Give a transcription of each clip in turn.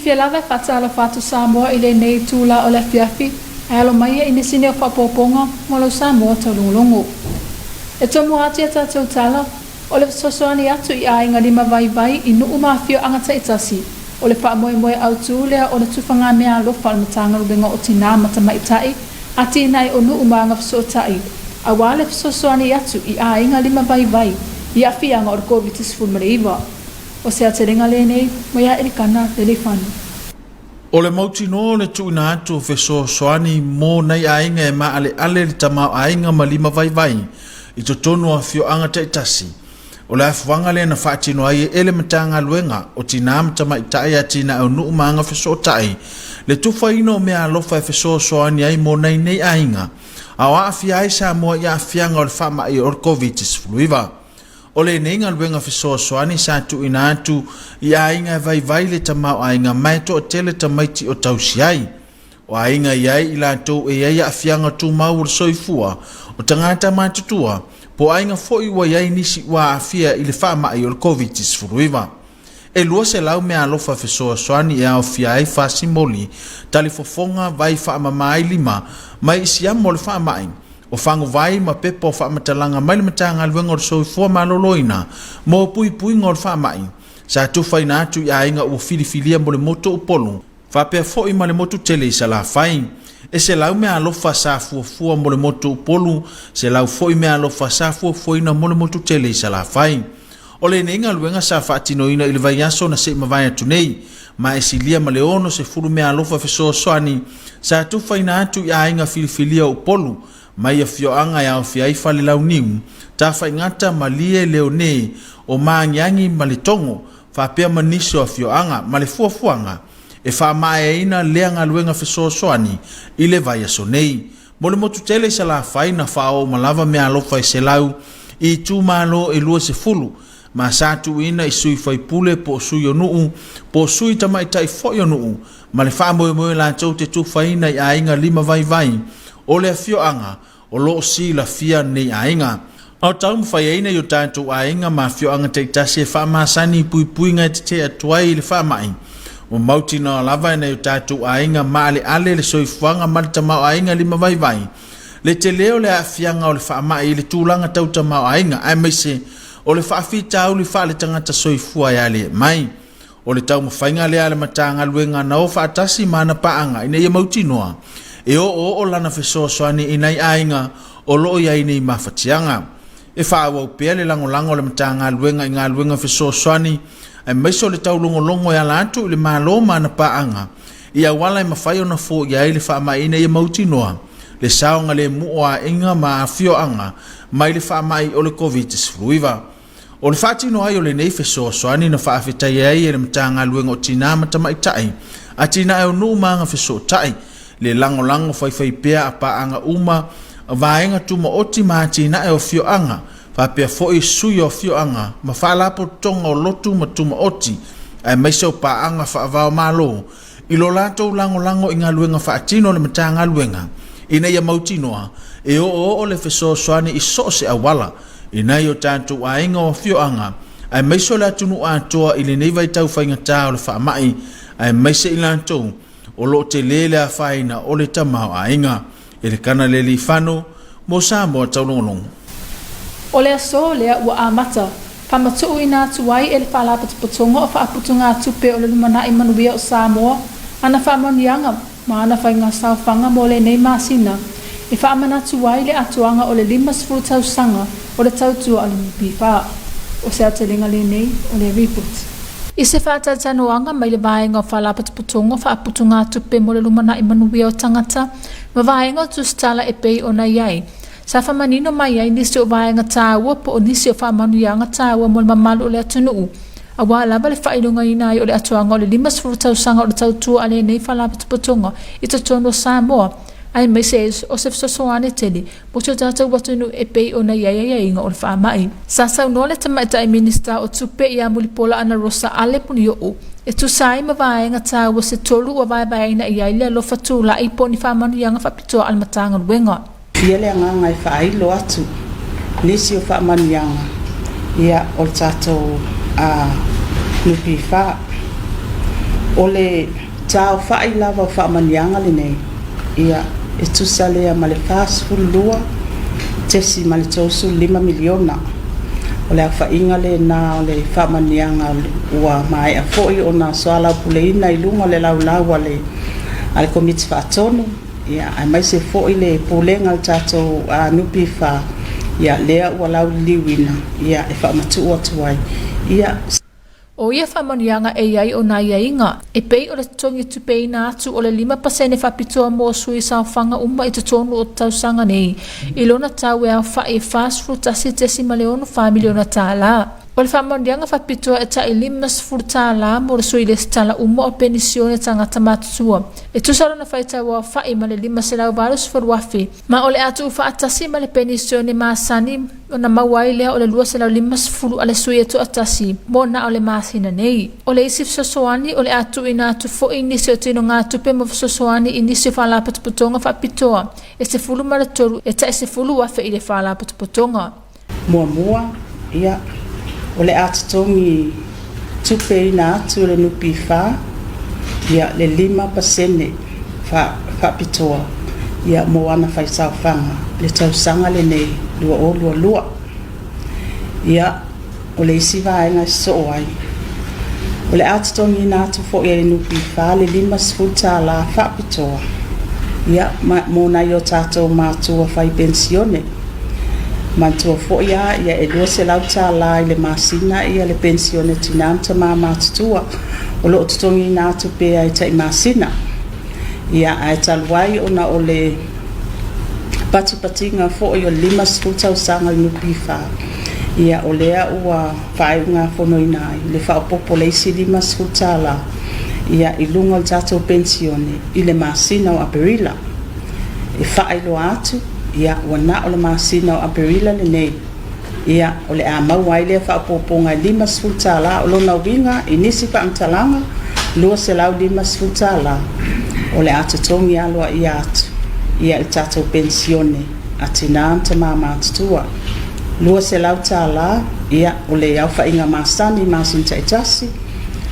fiafia lava e faatalofa atu Samoa i lenei itula o le afiafi, ae alo mai i nisi nei o faaopoopoga mo lau Samoa taulogologo. E tomua atu i a tatou tala, o le fesoasoani atu i aiga limavaivai i nuu ma afioaga taitasi, o le faamoemoe autu lea o le tufaga meaalofa a le Matagaluega o Tinā ma Tamaitai, Atinae o Nuu ma Agafesootai, aua le fesoasoani atu i aiga limavaivai i aafiaga o le Koviti-19. O se aotelega lenei mai ia Elikana Leleiifano. O le mautinoa o le tuuina atu o fesoasoani mo nai aiga e maaleale le tamaoaiga ma limavaivai i totonu o afioaga taitasi, o le afuaga lea na faatino ai e le Matagaluega o Tinā ma Tamaitai Atinae o Nuu ma Agafesootai le tufaina o meaalofa e fesoasoani ai mo nai nei aiga a o aafia ai Samoa i aafiaga o le faamai o le Koviti-19. O lenei galuega fesoasoani sa tuuina atu i aiga e vaivai le tamaoaiga ma e toatele tamaiti o tausi ai. O aiga i ai i latou e i ai aafiaga tumau o le soifua, o tagata matutua, po o aiga foi ua i ai nisi ua aafia i le faamai o le Koviti-19. E 200 meaalofa fesoasoani e aofia ai fasimoli, talifofoga, vai faamama ai lima, mai i siama o le faamai, o faguvai ma pepa o faamatalaga mai le Matagaluega o le Soifua Maloloina mo puipuiga o le faamai, sa tufaina atu i aiga ua filifilia mo le motu o Upolu, faapea foi ma le motu tele i Salafai. E 100 meaalofa sa fuafua mo le motu o Upolu, 100 foi meaalofa sa fuafuaina mo le motu tele i Salafai. O lenei galuega sa faatinoina i le vaiaso na se i mavae atu nei, ma e silia ma le 60 meaalofa fesoasoani sa tufaina atu i aiga filifilia o Upolu, mai afioaga e aofia ai Falelauniu, Tafaigata, Malie, Leone, o Maagiagi ma Letogo, faapea ma nisi o afioaga, ma le fuafuaga e faamaeaina lea galuega fesoasoani i le vaiaso nei. Mo le motu tele i Salafai na faaoo uma lava meaalofa e 100 i itumalo e 20, ma sa tuuina i sui faipule po o sui o nuu, po o sui tamaitai foi o nuu, ma le faamoemoe latou te tufaina i aiga limavaivai o le afioaga o lo o silafia nei aiga. A o taumafaiaina i o tatou aiga ma afioaga taitasi e faamasani i puipuiga e tetee atu ai i le faamai, ua mautinoa lava e nai o tatou aiga maaleale le soifuaga ma le tamaoaiga limavaivai, le tele o le aafiaga o le faamai i le tulaga tau tamaoaiga aemaise o le faafitauli faaletagata soifua e aliae mai. O le taumafaiga lea a le Matagaluega na o faatasi ma ana paaga ina ia mautinoa e oooo lana fesoasoani i nai aiga o lo o i ai nei mafatiaga. E faaauau pea le lagolago a le Matagaluega i galuega fesoasoani aemaise o le taulogologo e ala atu i le Malo ma ana paaga i auala e mafai ona foia ai le faamai ina ia mautinoa le saogalemu o aiga ma afioaga mai le faamai o le Koviti-19. O le faatino ai o lenei fesoasoani na faafetaia ai e le Matagaluega o Tinā ma Tamaitai, Atinae o Nuu ma Agafesootai, le lagolago faifaipea a paaga uma, vaega tumaoti ma atinae o afioaga, faapea foi sui o afioaga ma faalapotopotoga o lotu ma tumaoti, aemaise o paaga faava-o-Malo i lo latou lagolago i galuega faatino a le Matagaluega ina ia mautinoa e oooo le fesoasoani i so o se auala i nai o tatou aiga o afioaga aemaise o le atunuu atoa i lenei vaitau faigata o le faamai aemaise i latou o lo o tele le afaina o le tamaoaiga. Elekana Lealiifano mo Samoa Taulogologo. O le aso lea ua amata faamatuuina atu ai e le Faalapotopotoga o Faaputugatupe o le Lumanai Manuia o Samoa ana faamanuiaga ma ana faigasaofaga mo lenei masina e faamanatu ai le atoaga o le 50 tausaga o le tautua a le NPF. O se aotelega lenei o le report. I se faatalatalanoaga mai le Vaega o Faalapotopotoga o Faaputugatupe mo le Lumanai Manuia o Tagata ma Vaega o Tusitala e pei ona i ai, sa faamanino mai ai nisi o vaega taua po o nisi o faamanuiaga taua mo le mamalu o le atunuu aua lava le faailogaina ai o le atoaga o le 50 tausaga o le tautua a lenei Faalapotopotoga i totonu o Samoa aemaise o se fesoasoani tele mo si o tatou atunuu e pei ona i ai aiaiga o le faamai. Sa saunoa le Tamaitai Minisita o Tupe ia Mulipola Anarosa Ale Punioo e tusa ai ma vaega taua se tolu ua vaevaeina i ai le alofa tulai po o ni faamanuiaga faapitoa a le Matagaluega. Fia le agaga e faailo atu nisi o faamanuiaga ia o le tatou NPF. O le taofa'i lava o faamanuiaga lenei, ia, e tusa lea ma le $42.35 miliona. O le aofa'iga lenā o le faamanuiaga ua maea foi ona soalaupuleina i luga o le laulau a le a le Komiti Faatonu, ia, aemaise foi le Pulega a le tatou NPF, ia, lea ua lauliliuina, ia, e faamatu'u atu ai, ia. O ia faamanuiaga e i ai ona aiaiga, e pei o le totogi tupeina atu o le 5% faapitoa mo sui saofaga uma i totonu o tausaga nei, i lona tau e aofa'i e $41.64 miliona tālā. O le faamanuiaga faapitoa e tai $50 mo le sui lesitala uma o penisione tagata matutua, e tusa lona faitau aofa'i ma le $580,000, ma o le a tuufaatasi ma le penisione masani ona maua ai lea o le 250 a le sui e toatasi mo na o le masina nei. O le isi fesoasoani o le a tuuina atu foi i nisi o tinogatupe mo fesoasoani i nisi o faalapotopotoga faapitoa e 13 e tai 10,000 i le faalapotopotoga. Muamua, ia, o le a totogi tupeina atu le NPF, ia, le 5% faapitoa, ia, mo ana faisaofaga i le tausaga lenei 2022. Ia, o le isi vaega e sosoo ai, o le a totogiina atu foi e le NPF le $50 faapitoa, ia, mo nai o tatou matua fai penisione. Manatua foi a, ia, e $200 i le masina ia le penisione a tinā ma tamā matutua o lo o totogiina atu pea i tai masina. Ia, ae talu ai ona o le patipatiga foi o le 50 tausaga o le NPF, ia, o lea ua faaiugafonoina ai le faaopoopo o le isi $50, ia, i luga o le tatou penisione i le masina o Aperila. E faailoa atu, ia, ua na o le masina o Aperila lenei, ia, o le a maua ai lea faaopoopoga e $50. O lona uiga i nisi faamatalaga, $250 o le a totogi aloaia atu, ia, i le tatou penisione a tinā ma tamā matutua. $200, ia, o le aofaiga masani i masina taitasi,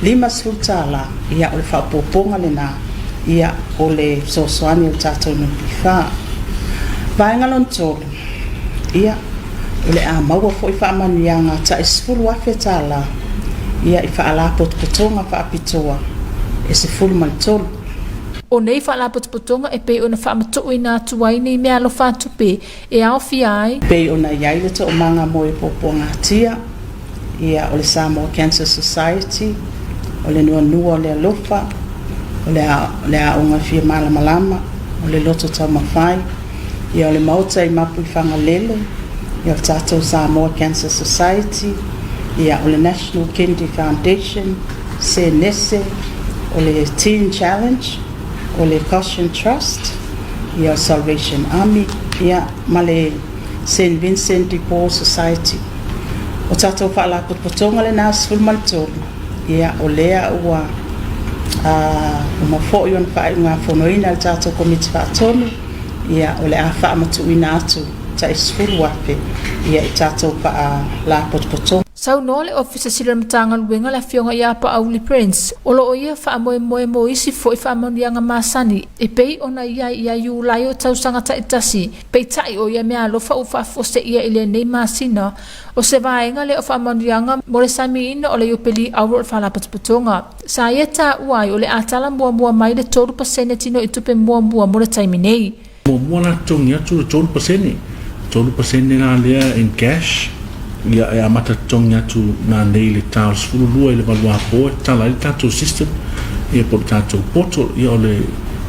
$50, ia, o le faaopoopoga lenā, ia, o le fesoasoani a le tatou NPF. Vaega lona tolu, ia, o le a maua foi faamanuiaga tai $10,000, ia, i faalapotopotoga faapitoa e 13. O nei faalapotopotoga e pei ona faamatuuina atu ai nei meaalofa tupe e aofia ai. Pei ona i ai le toomaga mo e puapuagatia, ia, o le Samoa Cancer Society, o le Nuanua o le Alofa, o le le Aoga Fia Malamalama, o le Loto Taumafai, ia, o le Maota i Mapuifagalele, ia, o le tatou Samoa Cancer Society, ia, o le National Kennedy Foundation, Senese, o le Teen Challenge, o le Goshen Trust, ia, o le Salvation Army, ia, ma le Saint Vincent de Paul Society. O tatou faalapotopotoga lenā 13, ia, o lea ua uma foi ona faaiugafonoina e le tatou Komiti Faatonu, ia, o le a faamatuuina atu tai $10,000, ia, i tatou faalapotopotoga. Saunoa le Ofisa Sili o le Matagaluega le Afioga ia Paauli Prince, o lo o ia faamoemoe mo isi foi faamanuiaga masani e pei ona i ai ia Iulai o tausaga taitasi. Peitai o ia meaalofa ua faafoseia i lenei masina, o se vaega lea o faamanuiaga mo le samiina o le Iupeli Auro o le Faalapotopotoga. Sa ia taua ai o le a tala muamua mai le 3% tino i tupe muamua mo le taimi nei. Muamua la totogi atu le 3%, 3% la lea in cash, ia e amata totogi atu nanei i le ta o le 12 i le valuapo e tatala ai le tatou system, ia po o le tatou portal. Ia o le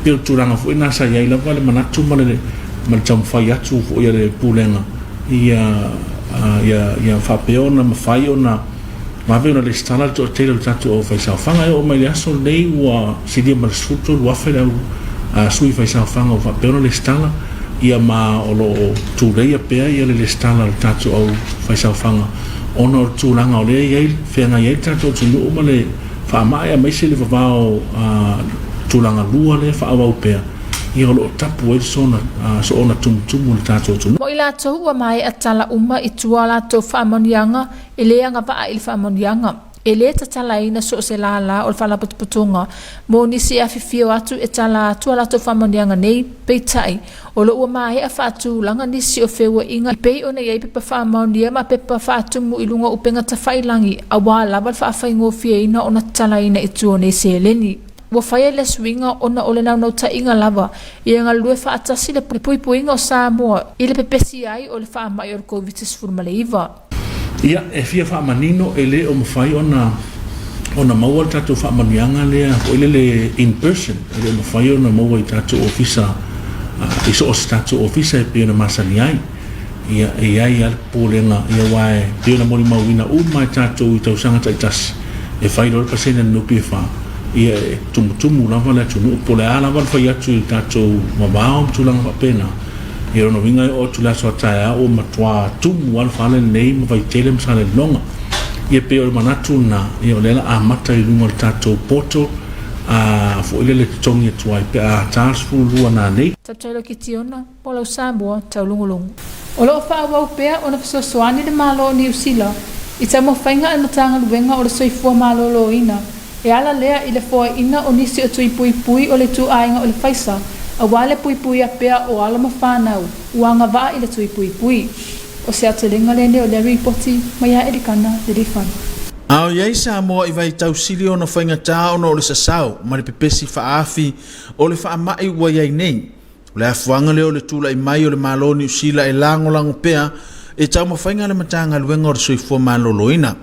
pei o le tulaga foi lena sa i ai lava le manatu ma le ma le taumafai atu foi a le Pulega ia ia ia faapea ona mafai ona vave ona resitala le toatele o le tatou aufaisaofaga. E oo mai le aso lenei ua silia ma le 13,000 le au sui faisaofaga ua faapea ona resitala, ia ma o lo o tuleia pea ia le resitala o le tatou aufaisaofaga ona o le tulaga o lea e i ai feagai ai le tatou atunuu ma le faamai aemaise le vavao tulaga lua lea e faaauau pea, ia o lo o tapu ai le soona soona tumutumu o le tatou atunuu. Mo i latou ua maea tala uma i tua a latou faamanuiaga, e le agavaa i le faamanuiaga. E lē tatalaina so o se lālā o le Faalapotopotoga mo nisi e afifio atu e tala atu a latou faamanuiaga nei, peitai, o lo o ua maea faatulaga nisi o feuaiga e pei ona i ai pepa faamaonia ma pepa faatumu i luga o upega tafailagi aua lava le faafaigofieina ona tatalaina i tua o nei seleni. Ua faia lea suiga ona o le naunautaiga lava ia galulue faatasi le puipuiga o Samoa i le pepesi ai o le faamai o le Koviti-19. Ia, e fia faamanino e le o mafai ona ona maua le tatou faamanuiaga lea foi lele in person, e le o mafai ona maua i tatou ofisa i so o se tatou ofisa e pei ona masani ai. Ia, e i ai lava le popolega, ia aua e pei ona molimauina uma e tatou i tausaga taitasi, e fai loa le pasene a le NPF, ia e tumutumu lava le atunuu, po o le a lava le fai atu i le tatou vavao ma tulaga faapena. Ia o lona uiga e oo atu i le aso a taeao ua matua tumu lava le fale lenei ma Vaitele ma Salelologa. Ia pei o le manatu lena, ia o lea o le a amata i luga o le tatou portal a foi lele totogi atu ai pe a ta le 12 nanei. Tautalo Kitiona, mo lau Samoa taulogologo. O lo o faaauau pea ona fesoasoani le Malo o Niu Sila i taumafaiga a le Matagaluega o le Soifua Maloloina e ala lea i le foaiina o nisi o tui puipui o le ituaiga o le faisa aua le puipuia pea o alo ma fanau ua agavaa i le tui puipui. O se aotelega lenei o lea ripoti mai ia Elikana Lelifano. A o i ai Samoa i vaitau sili ona faigata ona o le sasao ma le pepesi faaafi o le faamai ua i ai nei. O le afuaga lea o le tulai mai o le Malo o Niu Sila e lagolago pea i taumafaiga a le Matagaluega o le Soifua Maloloina.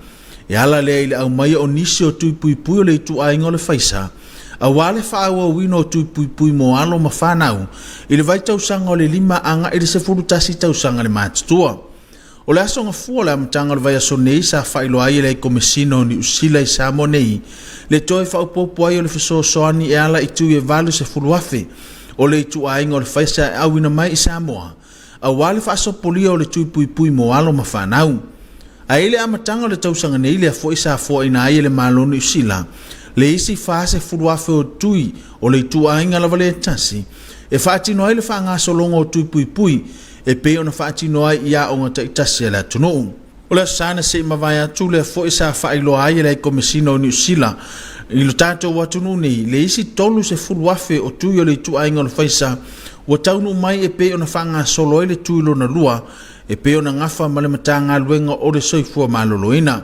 E ala lea i le aumaia o nisi o tui puipui o le ituaiga o le faisa, aua le faaauauina o tui puipui mo alo ma fanau i le vaitausaga o le 5 agai i le 11 tausaga le matutua. O le aso Gafua o le amataga o le vaiaso nei sa faailoa ai e le Komesina o Niu Sila i Samoa nei le toe faaopoopo ai o le fesoasoani e ala i tui e 80,000 o le ituaiga o le faisa e auina mai i Samoa aua le faasopolia o le tui puipui mo alo ma fanau. Ae i le amataga o le tausaga nei lea foi sa foaina ai e le Malo Niu Sila le isi 40,000 o tui o le ituaiga lava le tasi e faatino ai le faagasologa o tui puipui e pei ona faatino ai i aoga taitasi a le atunuu. O le Aso Sa na se i mavae atu lea foi sa faailoa ai e le Komesina o Niu Sila i lo tatou atunuu nei le isi 30,000 o tui o le ituaiga o le faisa ua taunuu mai e pei ona faagasolo ai le tui lona lua e pei ona gafa ma le Matagaluega o le Soifua Maloloina.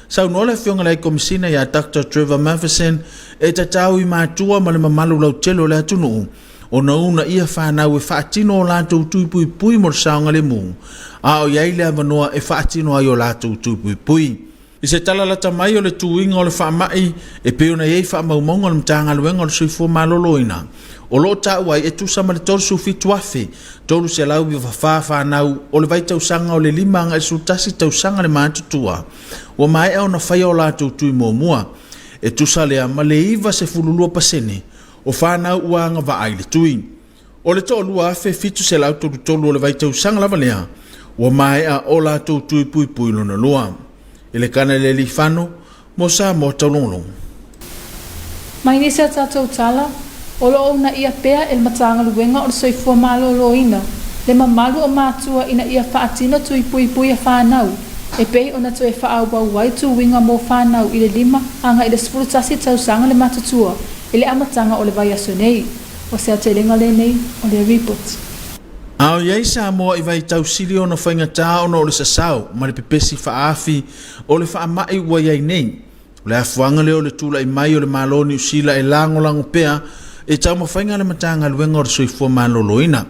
Saunoa le Afioga i le Komesina ia Dr. Trevor Matheson e tatau i matua ma le mamalu lautele o le atunuu ona uunaia fanau e faatino o latou tui puipui mo le saogalemu, a o i ai le avanoa e faatino ai o latou tui puipui. I se tala lata mai o le tuiga o le faamai e pei ona i ai faamaumauga a le Matagaluega o le Soifua Maloloina, o lo o taua ai e tusa ma le 37,394 fanau o le vaitausaga o le 5 agai i le 11 tausaga le matutua ua maea ona faia o latou tui muamua, e tusa lea ma le 92% o fanau ua agavaa i le tui. O le 2,733 o le vaitausaga lava lea ua maea o latou tui puipui lona lua. I le kana le alii-fano mo Samoa taulogologo. Mai nisi a tatou tala, o lo o uunaia pea e le Matagaluega o le Soifua Maloloina le mamalu o matua ina ia faatino tui puipui a fanau e pei ona toe faaauau ai tuuiga mo fanau i le 5 agai i le 11 tausaga le matutua i le amataga o le vaiaso nei. O se aotelega lenei o le ripoti. A o i ai Samoa i vaitau sili ona faigata ona o le sasao ma le pepesi faaafi o le faamai ua i ai nei. O le afuaga lea o le tulai mai o le Malo o Niu Sila e lagolago pea i taumafaiga a le Matagaluega o le Soifua Maloloina.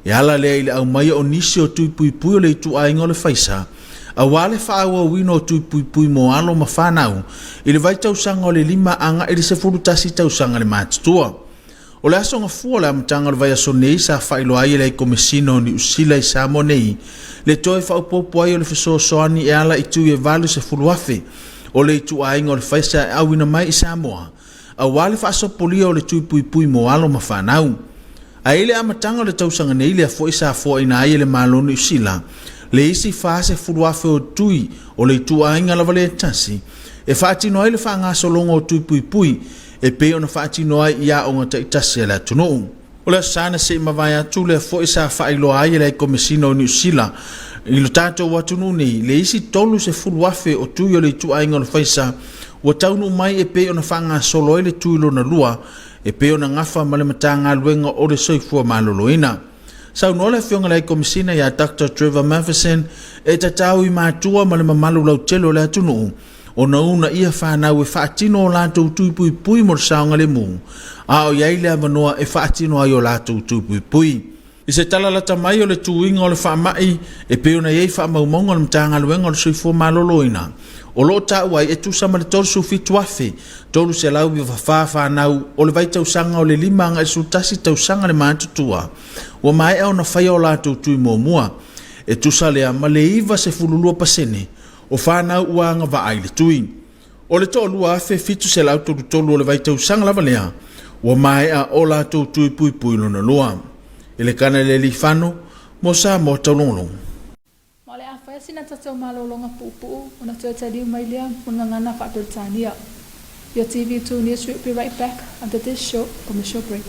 E ala lea i le aumaia o nisi o tui puipui o le ituaiga o le faisa, aua le faaauauina o tui puipui mo alo ma fanau i le vaitausaga o le 5 agai i le 11 tausaga le matutua. O le aso Gafua o le amataga o le vaiaso nei sa faailoa ai e le Komesina o Niu Sila i Samoa nei le toe faaopoopo ai o le fesoasoani e ala i tui e 80,000 o le ituaiga o le faisa e auina mai i Samoa aua le faasopolia o le tui puipui mo alo ma fanau. Ae i le amataga o le tausaga nei lea foi sa foaina ai e le Malo Niu Sila le isi 40,000 o tui o le ituaiga lava le tasi e faatino ai le faagasologa o tui puipui e pei ona faatino ai i aoga taitasi a le atunuu. O le Aso Sa na se i mavae atu lea foi sa faailoa ai e le Komesina o Niu Sila I lo tatou atunuu nei, le isi 30,000 o tui o le ituaiga o le faisa ua taunuu mai e pei ona faagasolo ai le tui lona lua e pei ona gafa ma le Matagaluega o le Soifua Maloloina. Saunoa le Afioga i le High Komesina ia Doctor Trevor Matheson e tatau i matua ma le mamalu lautele o le atunuu ona uunaia fanau e faatino o latou tui puipui mo le saogalemu, a o i ai le avanoa e faatino ai o latou tui puipui. I se tala lata mai o le tuiga o le faamai e pei ona i ai faamaumauga a le Matagaluega o le Soifua Maloloina, o lo o taua ai e tusa ma le 37,394 fanau o le vaitausaga o le 5 agai i le 11 tausaga le matutua ua maea ona faia o latou tui muamua, e tusa lea ma le 92% o fanau ua agavaa i le tui. O le toalua 1,733 o le vaitausaga lava lea ua maea o latou tui puipui lona lua. Elekana le Alifano mo Samoa Taulogologo. Ma o le a fai sina tatou malologa puupuu ona toe taliu mai lea mo le gagana faa-Peretania. Your TV2 News will be right back after this short commercial break.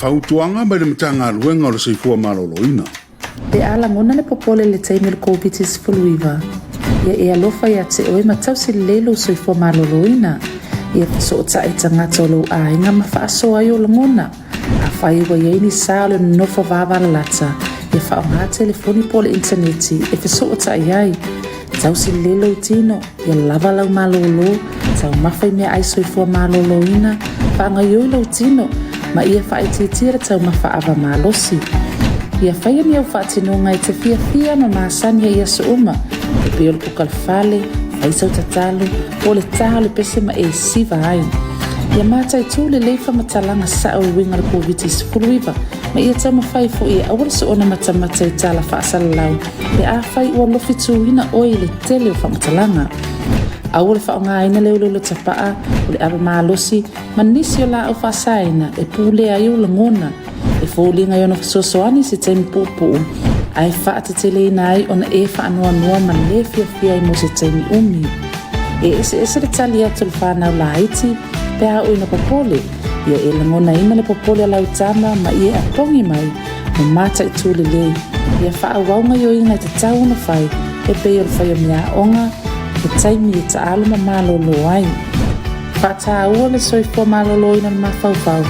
Fautuaga mai le Matagaluega o le Soifua Maloloina. Pe a lagona le popole i le taimi o le Koviti-19, ia e alofa ia te oe ma tausi lelei lou soifua maloloina. Ia fesootai i tagata o lou aiga ma faasoa ai ou lagona. Afai ua i ai ni sa o le nonofo vavalalata, ia faaaoga telefoni po o le initaneti e fesootai ai. Tausi lelei lou tino, ia lava lau malōlō, taumafa i meaai soifua malōlōina, faagaioi lou tino, ma ia faaitiitia le taumafa ava malosi. Ia faia ni au faatinoga e te fiafia ma masani ai i aso uma, e pei o le kuka le fale, fai sau tatalo, po o le tā o le pese ma e siva ai. Ia mataitū lelei faamatalaga sao e uiga le Koviti-19 ma ia taumafai foi e aua le soona matamata i tala faasalalau pe afai ua lofituina oe i le tele o faamatalaga. Aua le faaaogaina le uleule tapaa, o le ava malosi, ma nisi o laau faasaina e pulea ai ou lagona, e foliga i ona fesoasoani i se taimi puupuu, ae faateteleina ai ona e faanoanoa ma le fiafia ai mo se taimi umi. E eseese le tali atu a le whanau laiti pe a oo ina popole, ia e lagonaina le popole a lau tama ma ia e apogi mai ma mataitū lelei, ia faaauau gaoioiga e tatau ona fai e pei o le fai o meaaoga, he taimi e taalo ma malōlō ai. Faataua le soifua malōlōina o le mafaufau.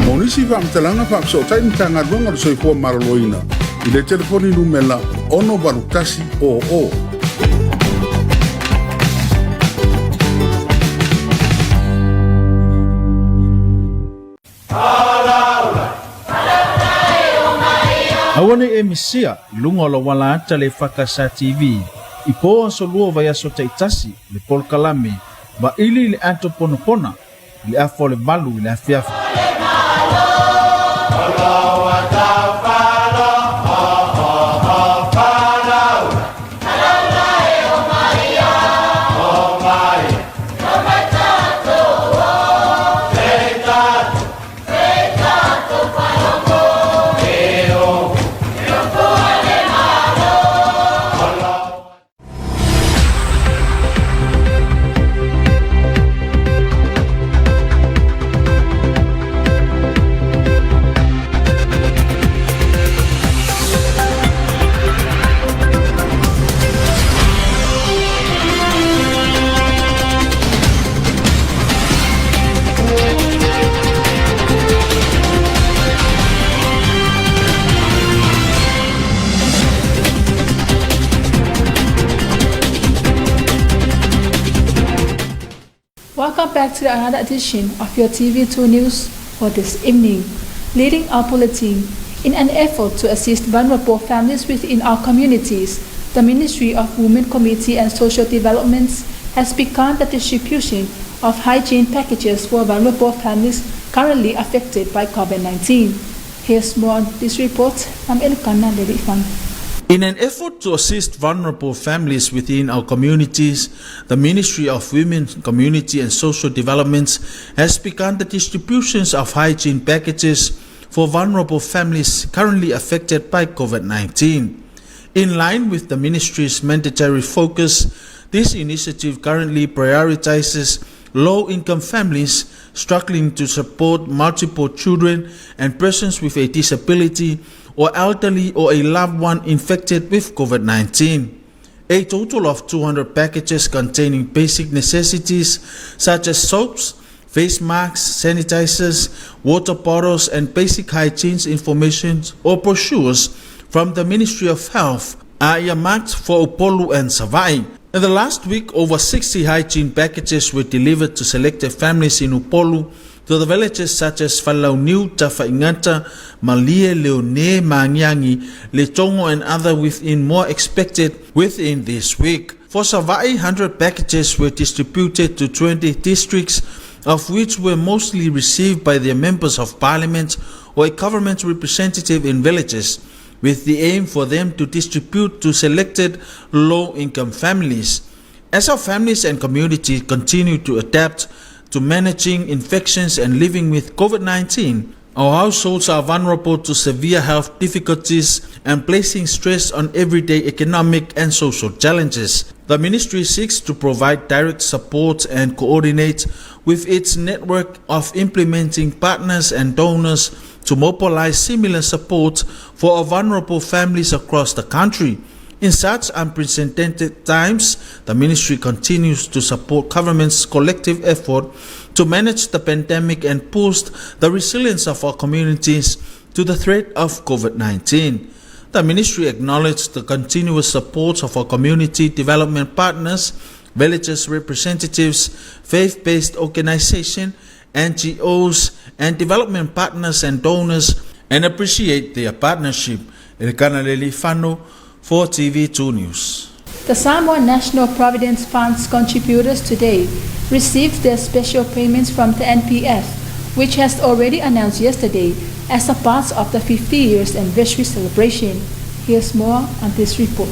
Mo nisi faamatalaga faafesootai Matagaluega o le Soifua Maloloina i le telefoni numela 681 00. Aua nei e misia i luga o le auala ata le Fakasa TV i po aso lua vaiaso taitasi le polokalame vaili i le ato ponapona i le afa o le valu i le afiafi. Welcome back to another edition of your TV2 News for this evening. Leading our bulletin, in an effort to assist vulnerable families within our communities, the Ministry of Women Committee and Social Developments has begun the distribution of hygiene packages for vulnerable families currently affected by COVID-19. Here's more on this report from Elukana Lelifan. In an effort to assist vulnerable families within our communities, the Ministry of Women, Community and Social Development has begun the distributions of hygiene packages for vulnerable families currently affected by COVID-19. In line with the ministry's mandatory focus, this initiative currently prioritizes low-income families struggling to support multiple children and persons with a disability or elderly or a loved one infected with COVID-19. A total of 200 packages containing basic necessities such as soaps, face masks, sanitizers, water bottles, and basic hygiene information or brochures from the Ministry of Health are earmarked for Upolu and Savai. In the last week, over 60 hygiene packages were delivered to selected families in Upolu to the villages such as Falauniu, Tafaigata, Malie, Leone, Magiagi, Letogo and other within more expected within this week. For Savai, 100 packages were distributed to 20 districts, of which were mostly received by their members of parliament or a government representative in villages, with the aim for them to distribute to selected low-income families. As our families and community continue to adapt to managing infections and living with COVID-19, our households are vulnerable to severe health difficulties and placing stress on everyday economic and social challenges. The ministry seeks to provide direct support and coordinate with its network of implementing partners and donors to mobilize similar support for our vulnerable families across the country. In such unprecedented times, the ministry continues to support government's collective effort to manage the pandemic and boost the resilience of our communities to the threat of COVID-19. The ministry acknowledged the continuous support of our community development partners, villages representatives, faith-based organizations, NGOs, and development partners and donors, and appreciate their partnership. Elikana Lelifano for TV2 News. The Samoa National Provident Fund's contributors today received their special payments from the NPF, which has already announced yesterday as a part of the 50 years anniversary celebration. Here's more on this report.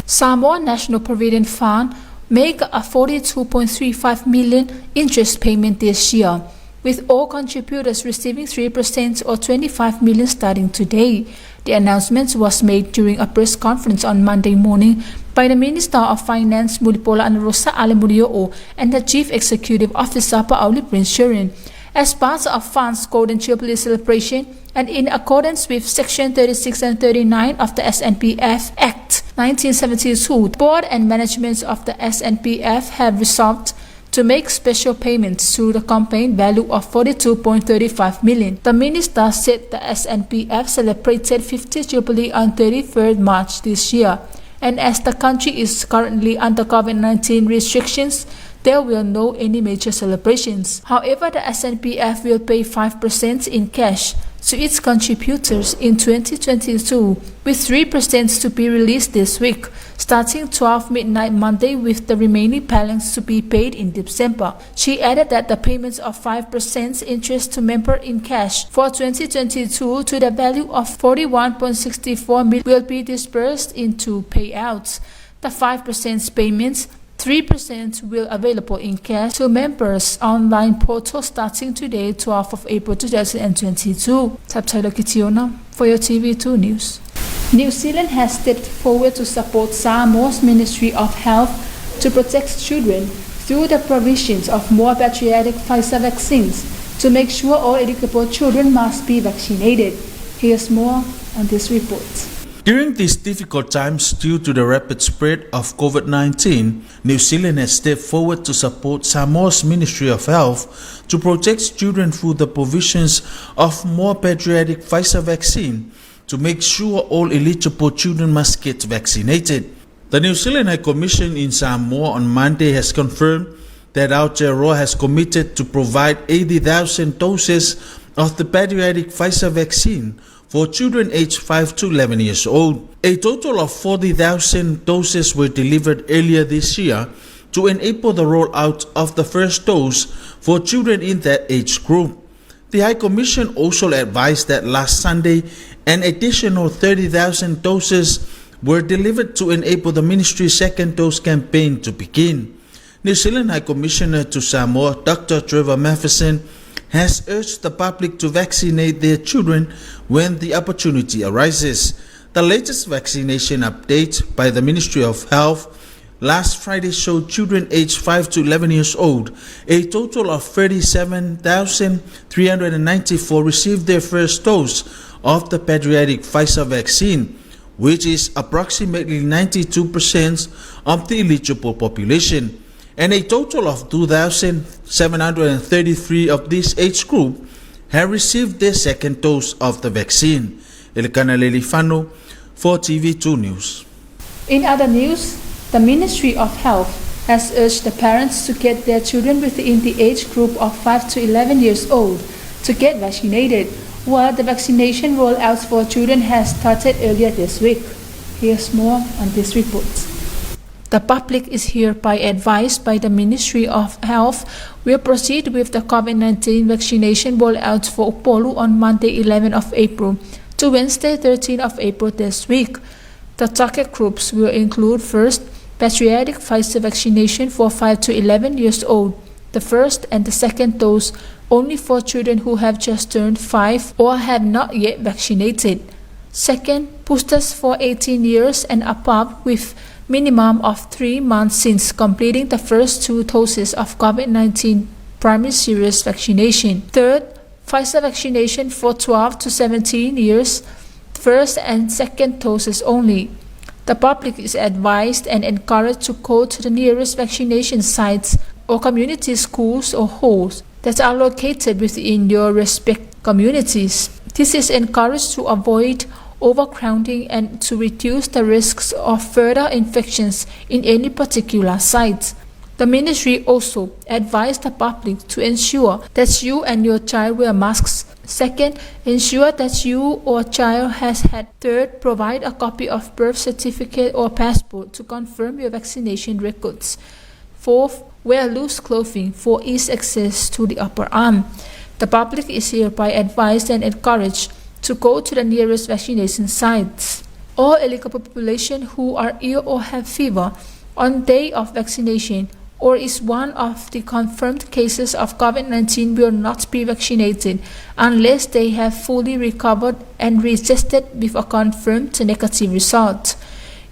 Samoa National Provident Fund make a 42.35 million interest payment this year, with all contributors receiving 3% or 25 million starting today. The announcement was made during a press conference on Monday morning by the Minister of Finance Mulipola Anarosa Ale Molioo and the Chief Executive Officer Pa'auli Prince Sharon. As part of Fund's Golden Jubilee celebration and in accordance with Section 36 and 39 of the SNPF Act 1972, Board and management of the SNPF have resolved to make special payments to the campaign value of 42.35 million. The minister said the SNPF celebrated 50th Jubilee on 33rd March this year, and as the country is currently under COVID-19 restrictions, there will no any major celebrations. However, the SNPF will pay 5% in cash to its contributors in 2022, with 3% to be released this week, starting 12 midnight Monday, with the remaining balance to be paid in December. She added that the payments of 5% interest to member in cash for 2022 to the value of 41.64 million will be disbursed in two payouts. The 5% payments, 3% will available in cash to members online portal starting today, 12 of April 2022. Tabtailo Kitiona for your TV2 News. New Zealand has stepped forward to support Samoa's Ministry of Health to protect children through the provisions of more patriotic Pfizer vaccines to make sure all eligible children must be vaccinated. Here's more on this report. During these difficult times due to the rapid spread of COVID-19, New Zealand has stepped forward to support Samoa's Ministry of Health to protect children through the provisions of more patriotic Pfizer vaccine to make sure all eligible children must get vaccinated. The New Zealand High Commission in Samoa on Monday has confirmed that Aotearoa has committed to provide 80,000 doses of the pediatric Pfizer vaccine for children aged 5 to 11 years old. A total of 40,000 doses were delivered earlier this year to enable the rollout of the first dose for children in that age group. The High Commission also advised that last Sunday, an additional 30,000 doses were delivered to enable the ministry's second dose campaign to begin. New Zealand High Commissioner to Samoa, Dr. Trevor Matheson, has urged the public to vaccinate their children when the opportunity arises. The latest vaccination update by the Ministry of Health last Friday showed children aged 5 to 11 years old, a total of 37,394 received their first dose of the pediatric Pfizer vaccine, which is approximately 92% of the eligible population. And a total of 2,733 of this age group have received their second dose of the vaccine. Elikana Lelifano for TV2 News. In other news, the Ministry of Health has urged the parents to get their children within the age group of 5 to 11 years old to get vaccinated, while the vaccination rollout for children has started earlier this week. Here's more on this report. The public is hereby advised by the Ministry of Health will proceed with the COVID-19 vaccination rollout for Upolu on Monday 11 of April to Wednesday 13 of April this week. The target groups will include first, pediatric Pfizer vaccination for 5 to 11 years old, the first and the second dose only for children who have just turned 5 or have not yet vaccinated. Second, boosters for 18 years and above with minimum of 3 months since completing the first 2 doses of COVID-19 primary series vaccination. Third, Pfizer vaccination for 12 to 17 years, first and second doses only. The public is advised and encouraged to go to the nearest vaccination sites or community schools or halls that are located within your respective communities. This is encouraged to avoid overcrowding and to reduce the risks of further infections in any particular site. The ministry also advised the public to ensure that you and your child wear masks. Second, ensure that you or child has had. Third, provide a copy of birth certificate or passport to confirm your vaccination records. Fourth, wear loose clothing for easy access to the upper arm. The public is hereby advised and encouraged to go to the nearest vaccination sites. All eligible population who are ill or have fever on day of vaccination or is one of the confirmed cases of COVID-19 will not be vaccinated unless they have fully recovered and retested with a confirmed negative result.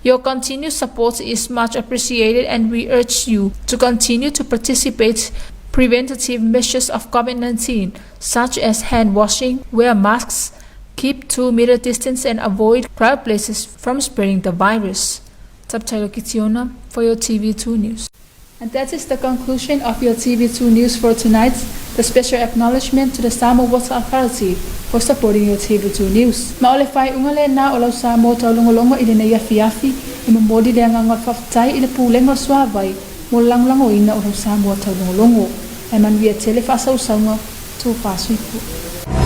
Your continued support is much appreciated, and we urge you to continue to participate preventative measures of COVID-19, such as hand washing, wear masks, keep 2-meter distance, and avoid crowd places from spreading the virus. Subtitle Kitiona for your TV2 News. And that is the conclusion of your TV2 News for tonight. The special acknowledgement to the Samoa Water Authority for supporting your TV2 News. Ma o le faaiuga lena o lau Samoa taulogologo i lenei afiafi, e momoli le agaga o le faafetai i le Pulega o le Suavai mo le lagolagoina o lau Samoa taulogologo. Ae manuia tele faasausauga, tofa soifua.